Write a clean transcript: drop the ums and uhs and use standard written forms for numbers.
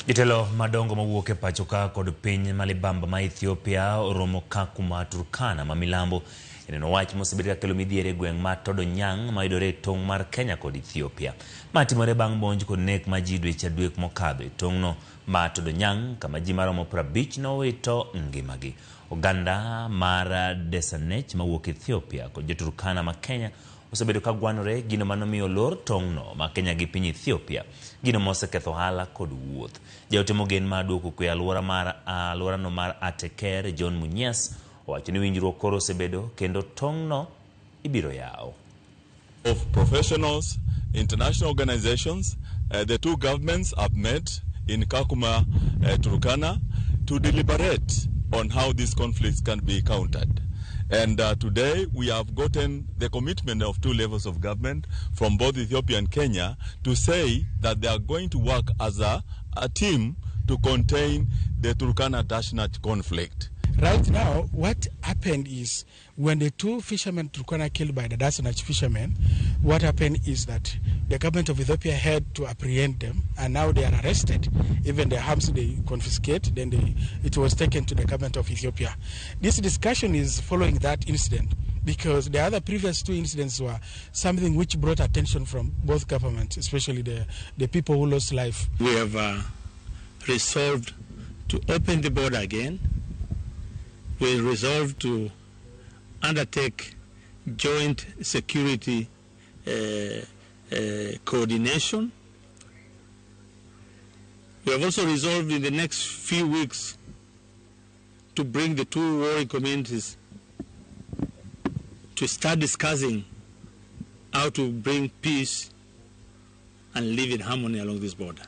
Jotelo madongo mawuok e pacho ka kod piny ma libamba ma Ethiopia oromo Kakuma Turkana ma milambo e neno wach mosebed ka kelo midhiero e gweng' ma Todonyang' mayudore e tong' mar Kenya kod Ethiopia. Ma timore bang' monj kod nek ma ji dweche adek mokadho e tong'no ma Todonyang' kama ji maromo 50 nowito ngimagi. Oganda mar Desanech mawuok Ethiopia kod jo-Turkana ma Kenya osebedo ka gwanore gino manomiyo olor tong'no ma Kenya gi piny Ethiopia, gino moseketho ohala kod wuoth. Jaote mogen mar duoko kwe alwora mar alworano mar Ateker John Munyes owacho ni winjruok koro osebedo kendo tong'no ibiro yaw. Of professionals, international organizations, the two governments have met in Kakuma, Turkana, to deliberate on how these conflicts can be countered. And today we have gotten the commitment of two levels of government from both Ethiopia and Kenya to say that they are going to work as a team to contain the Turkana Dassanech conflict. Right now, what happened is when the two fishermen Turkana killed by the Dassanech fishermen, what happened is that the government of Ethiopia had to apprehend them, and now they are arrested. Even the arms they confiscate, then it was taken to the government of Ethiopia. This discussion is following that incident, because the other previous two incidents were something which brought attention from both governments, especially the people who lost life. We have resolved to open the border again. We resolved to undertake joint security coordination. We have also resolved in the next few weeks to bring the two warring communities to start discussing how to bring peace and live in harmony along this border.